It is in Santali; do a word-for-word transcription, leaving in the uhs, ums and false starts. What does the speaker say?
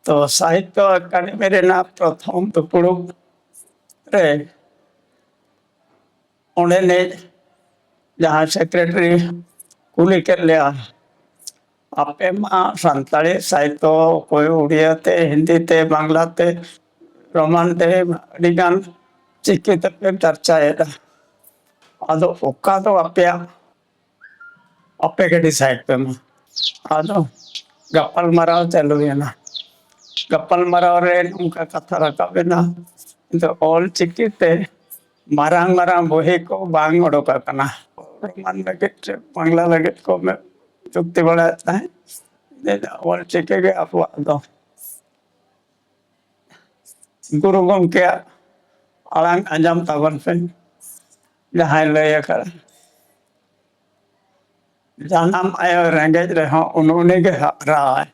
ᱛᱚ ᱥᱟᱦᱤᱛᱛᱚ ᱮᱠᱟᱰᱮᱢᱤ ᱨᱮᱱᱟᱜ ᱯᱨᱚᱛᱷᱚᱢ ᱫᱩᱯᱲᱩᱵ ᱨᱮ ᱚᱸᱰᱮᱱᱤᱡ ᱡᱟᱦᱟᱸᱭ ᱥᱮᱠᱨᱮᱴᱟᱨᱤ ᱠᱩᱞᱤ ᱠᱮᱫ ᱞᱮᱭᱟ, "ᱟᱯᱮ ᱢᱟ ᱥᱟᱱᱛᱟᱲᱤ ᱥᱟᱦᱤᱛᱛᱚ, ᱚᱠᱚᱭ ᱩᱲᱤᱭᱟ ᱛᱮ, ᱦᱤᱱᱫᱤ ᱛᱮ, ᱵᱟᱝᱞᱟ ᱛᱮ, ᱨᱳᱢᱟᱱ ᱛᱮ, ᱟᱹᱰᱤᱜᱟᱱ ᱪᱤᱠᱤ ᱛᱮᱯᱮ ᱪᱟᱨᱪᱟᱭᱮᱫᱟ, ᱟᱫᱚ ᱚᱠᱟ ᱫᱚ ᱟᱯᱮᱭᱟᱜ, ᱟᱯᱮ ᱜᱮ ᱰᱤᱥᱟᱭᱤᱰ ᱯᱮ ᱢᱟ?" ᱟᱫᱚ ᱜᱟᱯᱟᱞ ᱢᱟᱨᱟᱣ ᱪᱟᱹᱞᱩᱭᱮᱱᱟ᱾ ᱜᱟᱯᱟᱞ ᱢᱟᱨᱟᱣ ᱨᱮ ᱱᱚᱝᱠᱟ ᱠᱟᱛᱷᱟ ᱨᱟᱠᱟᱵ ᱮᱱᱟ, ᱫᱚ ᱚᱞ ᱪᱤᱠᱤ ᱛᱮ ᱢᱟᱨᱟᱝ ᱢᱟᱨᱟᱝ ᱵᱚᱦᱤ ᱠᱚ ᱵᱟᱝ ᱚᱰᱚᱠ ᱟᱠᱟᱱᱟ᱾ ᱨᱳᱢᱟᱱ ᱞᱟᱹᱜᱤᱫ ᱪᱮ ᱵᱟᱝᱞᱟ ᱞᱟᱹᱜᱤᱫ ᱠᱚ ᱢᱮ-, ᱪᱩᱠᱛᱤ ᱵᱟᱲᱟᱭᱮᱫ ᱛᱟᱦᱮᱸᱫ᱾ ᱚᱞ ᱪᱤᱠᱤ ᱜᱮ ᱟᱵᱚᱣᱟᱜ ᱫᱚ᱾ ᱜᱩᱨᱩ ᱜᱚᱢᱠᱮᱭᱟᱜ ᱟᱲᱟᱝ ᱟᱸᱡᱚᱢ ᱛᱟᱵᱚᱱ ᱯᱮ, ᱡᱟᱦᱟᱸᱭ ᱞᱟᱹᱭ ᱟᱠᱟᱫᱟ, "ᱡᱟᱱᱟᱢ ᱟᱭᱳ ᱨᱮᱸᱜᱮᱡ ᱨᱮᱦᱚᱸ ᱩᱱ ᱩᱱᱤ ᱜᱮ ᱦᱟᱨᱟᱣᱟᱭ,